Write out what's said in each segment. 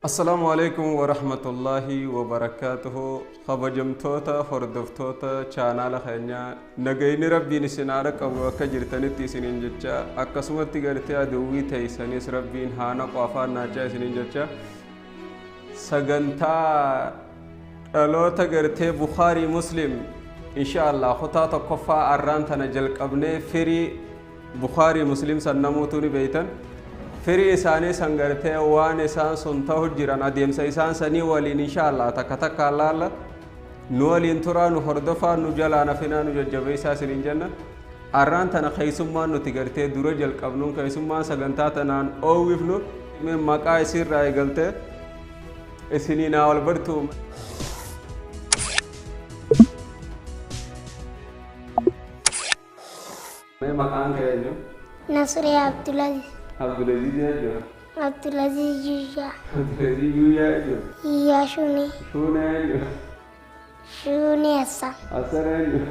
Assalaamu Aleeykum Warahmatullaahi Wabarakaatuhu Kabajamtoota hordoftoota chaanaala keenyaa, nagayni Rabbiin isin haa dhaqqabu akka jirtanitti isiniin jecha, akkasumatti gartee aduwwii teeysanis Rabbiin haa naqu afaan naachaa isiniin jecha. Sagantaa dhaloota gartee Bukhaarii Muslim insha Allah kutaa tokkoffaa arraan tana jalqabnee, firii Bukhaarii Muslim san namuutuu ni beeytan. Firii isaanii san gartee waan isaan sun ta'u jiran adeemsa isaan sanii waliin insha Allah takka takkaan laalla. Nu waliin turaa, nu hordofaa, nu jalaa nafinaa, nu jajjabeessaa isiniin jenna. Arraan tana keessummaan nuti gartee dura jalqabnuun, keessummaan sagantaa tanaan oowwifnu, maqaa isiirraa eegaltee isinii naa wal bartuu. Mee maqaan kee eenyu? Nasree Abdulaziz. Abdulaziz eenyu? Abdulaziz Yuyyaa. Abdulaziz Yuyyaa eenyu? Yuyyaa Shuunee. Shuunee eenyu? Shuunee Hassan. Hassan eenyu?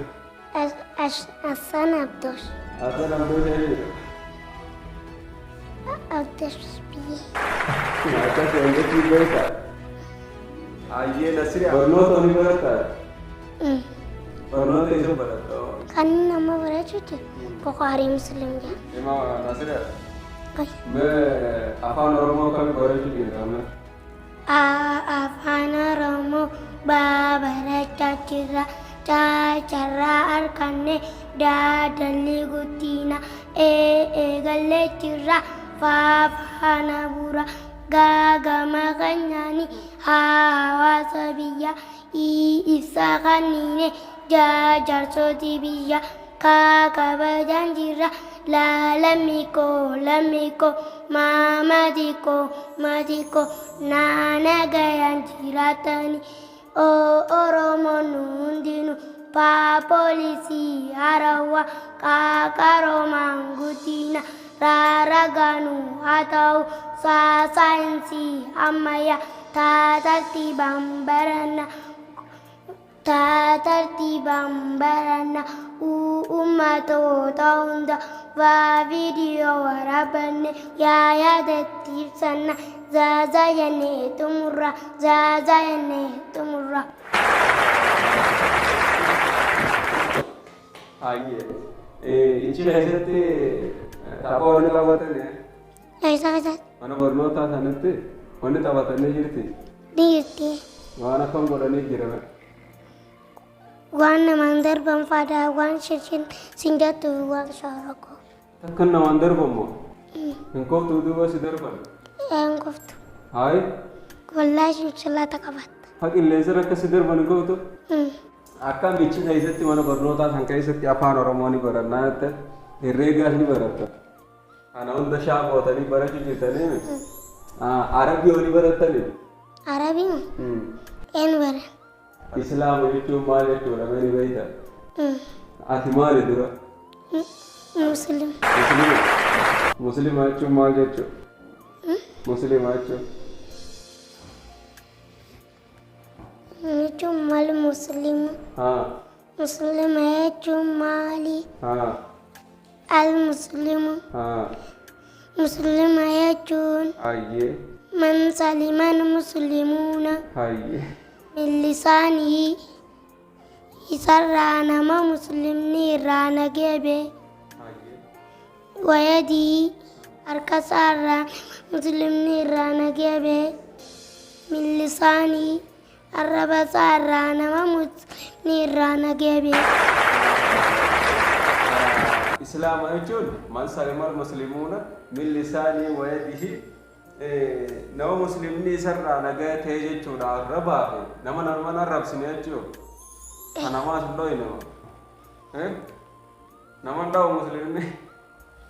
Hassan Abdoosh. Hassan Abdoosh eenyu? Abdoosh biyyee. Akkas jechuu beektaa? Ayyee Nasree, barnoota ni barataa? Barnoota isa baratta? Kan nama barachuu jiru Bukhaarii Muslim jedha. Ima Nasree. Ay. Mee afaan Oromoo kam barachuu jirta mee? A afaan Oromoo baa barachaa jirra. Caa carraa arganne, daa dalli guddina, ee eegallee jirra, faa faana buura, gaa gama keenyaani, haa hawaasa biyya, ii ibsa kanniine, jaa jaarsootii biyya, kaa kabajaan jirra, laa lammii koo lammii koo, maa maatii koo maatii koo, naa nagayaan jiraatanii. O Oromoon hundinuu, paa poolisii harawaa, qaa qaroomaan guddina, raa ragaanuu haa ta'u, saa saayinsii ammayyaa, taa tartiibaan baranna, taa tartiibaan baranna, uu ummatoota hunda, vaa viidiyoo waraabanne, yaa yaadatti ibsanna, zaazaa jennee xumurra, zaazaa jennee xumurra. Ayyee. Ichi keessatti tapha wanni taphatani? Eessa keessatti? Mana barnootaa sanatti wanni taphatanii jirti? Ni jirti. Waan akkam godhanii jira? Waan namaan darban faadaa, waan shirshin sin jettu, waan shorokoo. Takka namaan darban moo? Hin koftuu duuba si darban? Een koftu. Hayi. Wallaahi shinshilata qabatta. Ha qilleensa akka si darban hin koftu? Akkam ichi keessatti mana barnootaa san keessatti afaan Oromoo ni barannaa jette, herreegaas ni baratta. Kana hunda shaaqootanii barachuu jirtanii? Arabii hoo ni barattanii? Arabii moo? Een baran. Islaama jechuun maal jechuudha mee ni beektaa? Ati maali dura? Muslim. Muslima. Muslima jechuun maal jechuudha? Muslima jechuun. Jechuun maal musliima? Haa. Muslima jechuun maali? Haa. Al muslimu. Haa. Muslima jechuun Hayyee. man saliman muslimuuna Hayyee. min lisaanihi, isarraa nama muslimni irraa nageebe, Hayyee. wayadihi, harka isaarraa nama muslimni irraa nageebe, min lisaanihi, arraba isaarraa nama muslimni irraa nageebe. Islaama jechuun man salimal muslimuuna min lisaanii wa yadihi, nama muslimni isarraa nagaya ta'e jechuudha, arrabaa fi nama nama arrabsine jechuudha. Kan namaas hin dhoyne moo? Nama hin dhawu muslimni.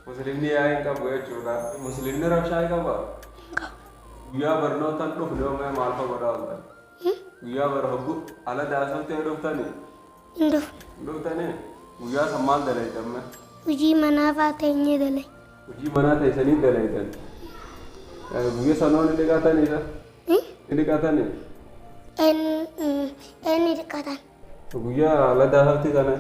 Muslimni yaa'ii hin qabu jechuudha. Muslimni rabshaa hin qaba? Guyyaa barnootaan dhufne hoo mee maal fa godhaa ooltan? Guyyaa bara hoggu ala daasootti dhuftanii? Hin dhufne. Hin dhuftanii? Guyyaa san maal dalaytan mee? Hojii manaa fa'aa teenyee dalay. Hojii manaa teessanii dalaytan. Guyyaa sanoo ni dhiqatanii isa? Ni dhiqatanii? Een ni dhiqatan. Guyyaa ala daasootti sana?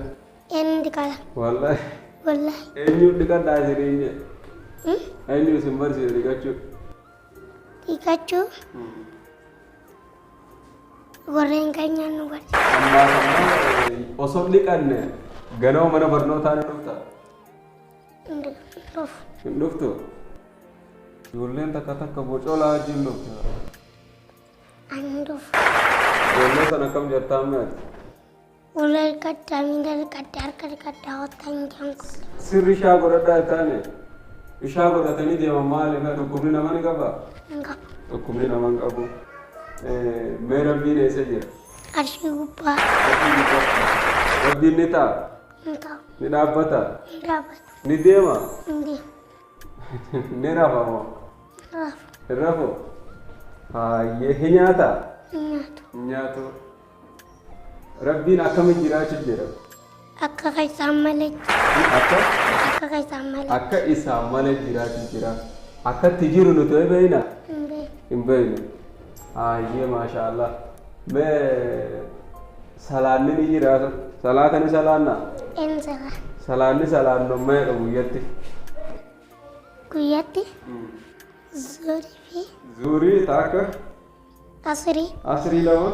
Een ni dhiqatan. Wallaahi. Wallaahi. Eenyu dhiqadhaa isiniin jedhe? Eenyu isin barsiise dhiqachuu? Dhiqachuu warreen keenyaan nu barsiisa. Ammaaf ammoo osoo hin dhiqanne ganama mana barnootaa ni dhufta? Hin dhufu. Hin dhuftu? Ijoolleen takka takka bocolaa wajjin dhufta. Ani hin dhufu. Ijoollee sana akkam jettaa mee ati? Fuula dhiqadhaa, miila dhiqadhaa, harka dhiqadhaa, kottaa hin jedhan kun. Sirri ishaa godhadhaa jettaani? Ishaa godhatanii deeman maali? Dhukkubni nama ni qabaa? Hin qabu. Dhukkubni nama hin qabu. Mee Rabbiin eessa jira? Arshii gubbaa. Arshii gubbaa. Rabbiin ni ta'a? Hin ta'u. Ni dhaabbata? Hin dhaabbatu. Ni deema? Hin deemu. Ni rafa moo? Hin rafu. Hin rafu? Hayyee hin nyaata? Hin nyaatu. Hin nyaatu. Rabbiin akkamiin jiraachuu jira? Akka ka isaan malee. Akka? Akka ka isaan malee. Akka isaan malee jiraachuu jira. Akka itti jiru nuti hin beekna? Hin beeknu. Hin beeknu. Hayyee maashaallah. Mee salaanni ni jiraata? Salaata ni salaannaa? Een salaanna. Salaanni salaannu meeqa guyyatti? Guyyatti zuurii fi Zuurii takka. Asrii. Asrii 2.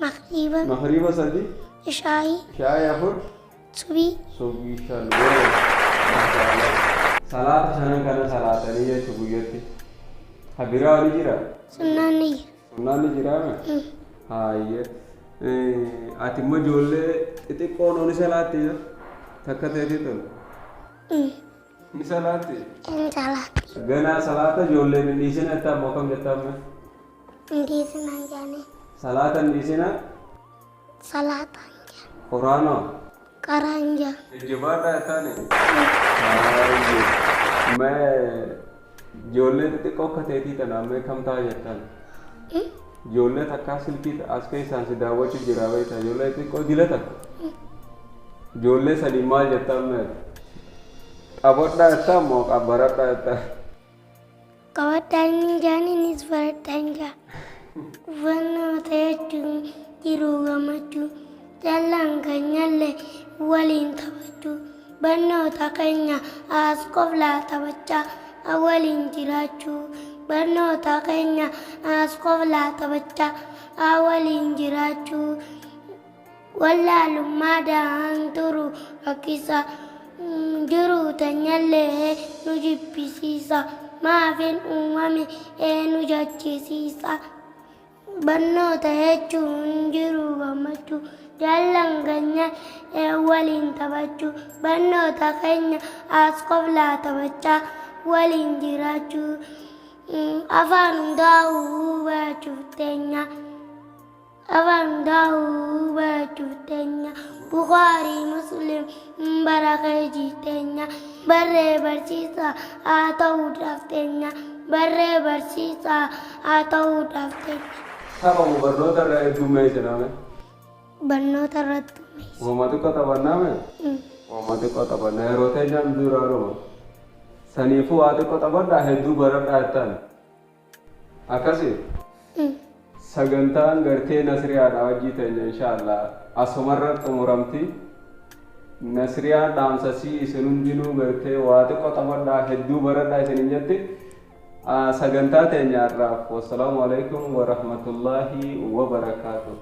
Maghriiba. Maghriiba 3. Ishaayii. Ishaayii 4. Subii. Subii 5. Maashaallah. Salaata shanan kana salaatanii jechuun guyyatti. Ha biraa ni jira? Sunnaan ni jira. Sunnaan ni jiraa? Hayyee. Ati immoo ijoollee xixiqqoon ni salaatti takka ta'eeti tun? Ni salaatti? Hin salaatti. Ganaa salaata ijoolleen hin dhiisina jettaa ammoo akkam jettaa amma? Hin dhiisinaan jedhanii. Salaata hin dhiisina? Salaata hin jedhan. Quraanoo? Qaraa hin jedhan. Jajjabaadhaa jettaani? Hayyee. Mee ijoollee xixiqqoo akka teetii tana mee kam ta'a jettaan? Ijoollee takkaa silkii as keessaan si daawwachuu jira beektaa ijoollee xixiqqoo dila takka. Ijoollee sanii maal jettaan mee? Qabadhaa jettaa moo baradhaa jettaa? Qabadhaa hin jedhan innis baradhaa hin jedhan. Barnoota jechuun jiruu gammachuu jallaan keenyallee waliin taphachuu barnoota keenya as qoflaa taphachaa waliin jiraachuu barnoota keenya as qoflaa taphachaa waliin jiraachuu wallaalummaadhaan turu rakkisa jiruu teenyallee nu jibbisiisa maafin uumame nu jechisiisa barnoota jechuun jiruu gammachuu jaallan keenya waliin taphachuu barnoota keenya as qoflaa taphachaa waliin jiraachuu afaan hundaa'uu barachuuf teenya afaan hundaa'uu barachuuf teenya Bukhaarii Muslim bara keejii teenya barree barsiisaa haa ta'uudhaaf teenya barree barsiisaa haa ta'uudhaaf teenya. Taphamu barnoota irraa heddummeessinaa mee? Barnoota irratti hummeessa. Wama xiqqoo taphannaa mee? Wama xiqqoo taphanna yeroo teenyaan duraa dhuma. Saniifuu waa xiqqoo taphadhaa hedduu baradhaa jettaan. Akkasi? Sagantaan gartee Nasriyaadha wajjii teenya inshaallah asumarra xumuramti. Nasriyaan dhaamsasii isin hundinuu gartee waa xiqqoo taphadhaa hedduu baradhaa isin hin jetti. Sagantaa teenya har'aaf wassalaamu alaikum warahmatullaahi wabarakaatuh.